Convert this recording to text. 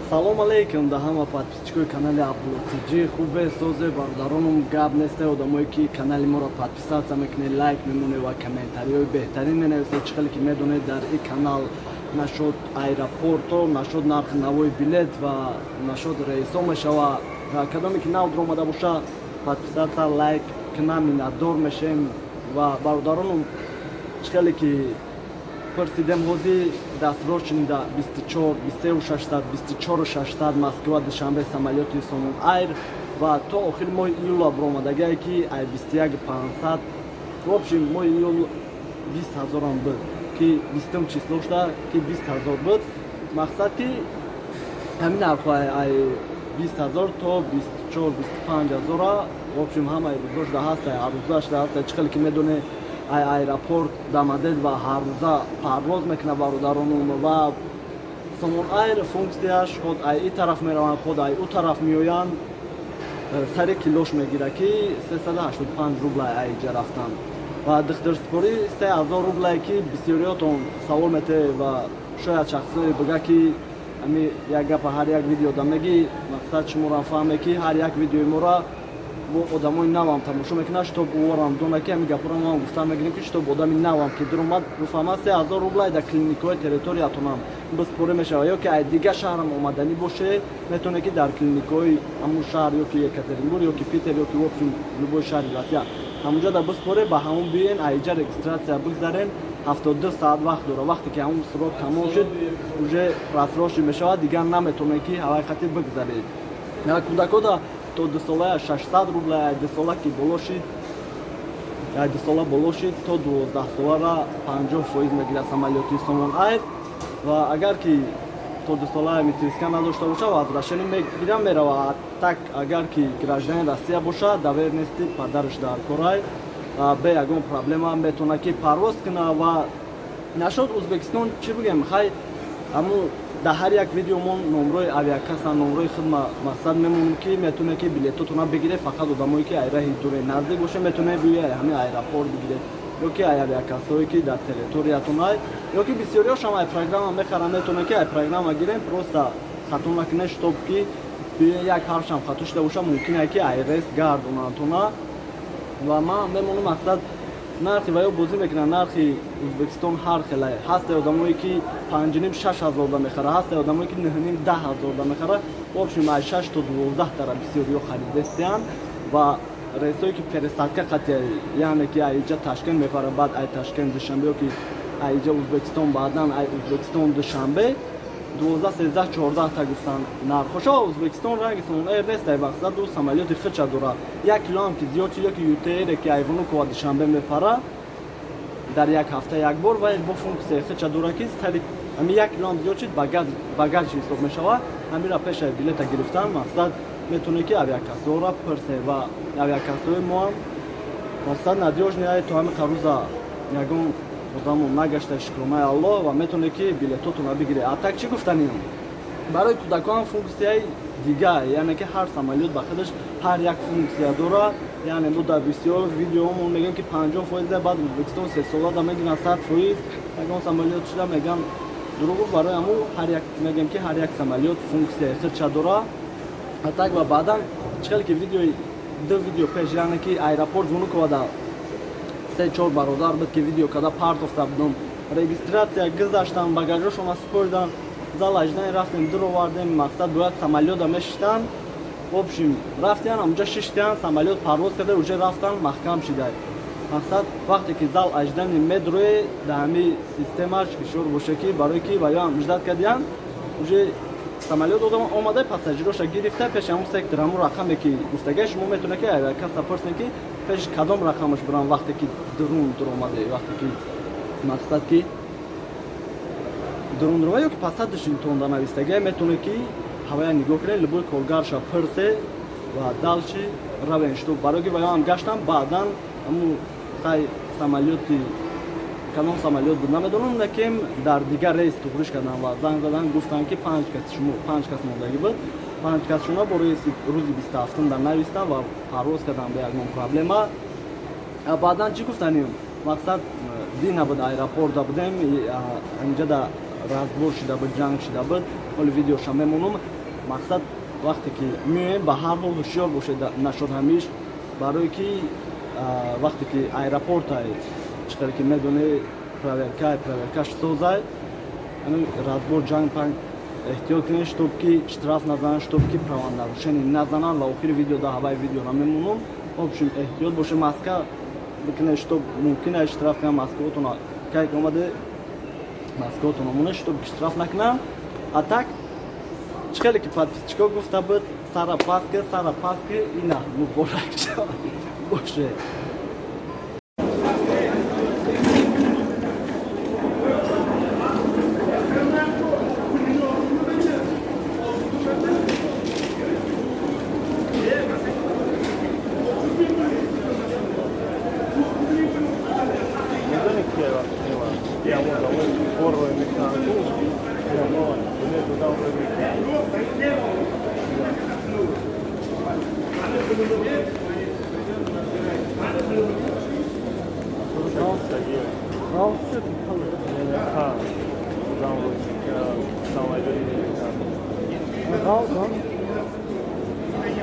Салом алейкум да ҳама подписчикои канали Абдулло ТЖ. Хубе, созе, бародаронум? Гап несте, одамое ки канали моро подписаться мекунед, лайк мемонед ва комментариҳои беҳтарин менависед. Чӣ хеле ки медонед, дар ин канал нашод аэропорто, нашод нархи навои билет ва нашод рейсо мешава. Ва кадоме ки нав дуромада боша, подписаться, лайк кина, миннатдор мешем. Ва бародаронум, чӣ хеле ки пурсидем, ҳозир дастрочный да 24, 23 600, 24 600 Москва Душанбе самолёти Сомон Айр ва то охири моҳи июла буромадагае, ки ай 21 500. В общем, моҳи июл 20 ҳазорам буд, ки 20-ум число шуда, ки 20 000 буд. Мақсад, ки ҳамин нархҳо ай 20 000 то 24, 25 ҳазора. В общем, ҳамаи рӯзошда ҳаста, ҳаррӯзашда ҳаста. Чӣ хеле ки медонед, ай аэропорт Домодедово ҳаррӯза парвоз мекунад, бародаронум. Ва Сомон Айр функсияш худ ай и тараф мераванд, худ ай ӯ тараф меоянд, сари килош мегирад, ки 385 рубла айҷа рафтан ва духтурсупорӣ 3000 рублае, ки бисёриётон савол мете ва шояд шахсое бига, ки ами як гапа ҳар як видеода мегӣ. Мақсад, шуморо фаҳме, ки ҳар як видеои мора бо одамои навам тамошо мекунад, чтоб уорам дона, ки ҳами гапҳоро мо гуфта мегирем, ки чтоб одами навам ки дуромад, бифаҳмад. 3000 рублай дар клиникаҳои территориятонам биспорӣ мешавад, ё ки ай дигар шаҳрам омаданӣ боше, метавонед, ки дар клиникаҳои ҳамун шаҳр, ё ки Екатеринбург, ё ки Питер, ё ки, в общем, любой шаҳри Россия, ҳамунҷо да биспоре. Ба ҳамун биёен, айҷа регистрация бигзарен, 72 саат вақт дора. Вақте ки ҳамун срок тамом шуд, уже просрочен мешавад, дигар наметавонед, ки ҳавайқати бигзаред. Кӯдакода то 2 солая 600 рубла, 2 сола ки боло шид, 2 сола боло шид, то 12 солара 50% мегирад самолёти Сомон Айр. Ва агар ки то 2 сола метриска надошта боша, возвращение мегирам, мерава. Так агар ки гражданин Россия боша, доверенности падараш дар корай, бе ягон проблема метавонад, ки парвоз куна. Ва нашод Ӯзбекистон чӣ бигем? Хай, ҳамун дар ҳар як видеомон номрои авиакасса, номрои хидма, мақсад, мемонем, ки метавонед, ки билетотона бигиред. Фақат одамое ки ай раҳи дуре наздик боша, метавонед биёед, ҳамин аэропорт бигиред ё ки ай авиакассое, ки дар территориятон ай, ё ки бисёриёшам ай программа мехаранд, метавонед, ки ай программа гирем. Просто хато накунед, чтоб ки як ҳарфшам хато шуда боша, мумкин ай, ки ай рейс гардонандтона. Ва ман мемонам, мақсад, нархи ва ё бозӣ мекунанд. Нархи Ӯзбекистон ҳар хела ҳаста. Одамое ки 5,5, 6 ҳазорда мехара ҳаста, одамое ки 9,5, 10 ҳазорда мехара. В общем, ай 6 то 12 тара бисёриё харидестиянд. Ва рейсое ки пересадка қатия, яъне ки айҷа Ташкент мепара, баъд ай Ташкент Душанбе, ё ки айҷа Ӯзбекистон, баъдан ай Ӯзбекистон Душанбе, 12, 13, 14 та гуфтан нархоша. Ӯзбекистон ранги Сомон Эйр нест, ай мақсаду самолёти хича дора. 1 килоам ки зиёд чи, ёки ЮТРе, ки ай Внуково Душанбе мепара дар як ҳафта як бор, ва бо функсияи хича дора, ки сари ҳами 1 килоам зиёд шид, багаж ҳисоб мешавад. Ҳамира пешаи билета гирифтан, мақсад, метавонед, ки авиакассаҳоро пурсе. Ва авиакассаҳои моам, мақсад, надёжный ай, то ҳами қаруза ягон одамо нагашта, шукронаи Аллоҳ. Ва метавонед, ки билетотонро бигиред. А так чӣ гуфтанем? Барои кӯдакон функсияи дигар, яъне ки ҳар самолёт ба худаш ҳар як функсия дорад. Яъне мо дар бисёр видеомон мегӯем, ки 50%, баъд Ӯзбекистон сесолада мегиранд 100%, ягон самолёт шуда мегӯям дурӯғ. Барои ҳамун ҳар як мегӯем, ки ҳар як самолёт функсияи худша дорад. А так ва баъдан чӣ хеле ки видеои ду видео пеш, яъне ки аэропорт Внуково се чор бародар буд, ки видео када партофта будам, регистрация гузаштан, багажошона супордан, зал ожидания рафтем, дуровардем. Мақсад, бояд самолёта мешиштан. В общем, рафтиян, амҷа шиштиян, самолёт парвоз карда уже рафтан, маҳкам шидай. Мақсад, вақте ки зал ожидания медроe, дар ҳами системаш ҳушёр боше, ки барое ки ва ёам ждать кардиян, уже самолёт омада, пассажироша гирифта, пеши ҳамун сектор, ҳамун рақаме, ки гуфтагай, шумо метавонед, ки каса пурсен, ки пеши кадом рақамаш бурам. Вақте ки дурун дуромаде, вақте ки, мақсад, ки дурун дурома, ё ки пасадашинтонда навистагай, метавонед, ки ҳавая нигоҳ кунед, любой коргарша пурсе ва дальше равен, что барое ки ваёам гаштам. Баъдан ҳамун хай самолёти, кадом самолёт буд, намедонам, лекин дар дигар рейс туғриш кардам ва занг задан, гуфтанд, ки панҷ кас, шумо панҷ кас мондагӣ буд, панҷ кас шумо бо рейси рӯзи 27-ум дар навистам ва парвоз кардам бе ягон проблема. Баъдан чӣ гуфтанем? Мақсад, дина буд, аэропорта будем, инҷа да разбор шида буд, ҷанг шида буд. Ҳоли видеоша мемонам. Мақсад вақте ки меоем, ба ҳар ҳол ҳушёр бошед нашуд ҳамиш, барое ки вақте ки аэропортай, чӣ хеле ки медонӣ, проверкаш созай, разбор, ҷанг панг эҳтиёт кунед, чтоб ки штраф назананд, чтоб ки правонарушение назананд. Ва охири видео да ҳаваи видеора мемонам. В общем, эҳтиёт боше, маска бикунед, чтоб мумкин аст штраф кунанд. Маскаотона кай ки омаде, маскаотона монед, чтоб ки штраф накунанд. А так чӣ хеле ки подписчико гуфта буд, сара паст ки, сара паст ки, ина муборак боше.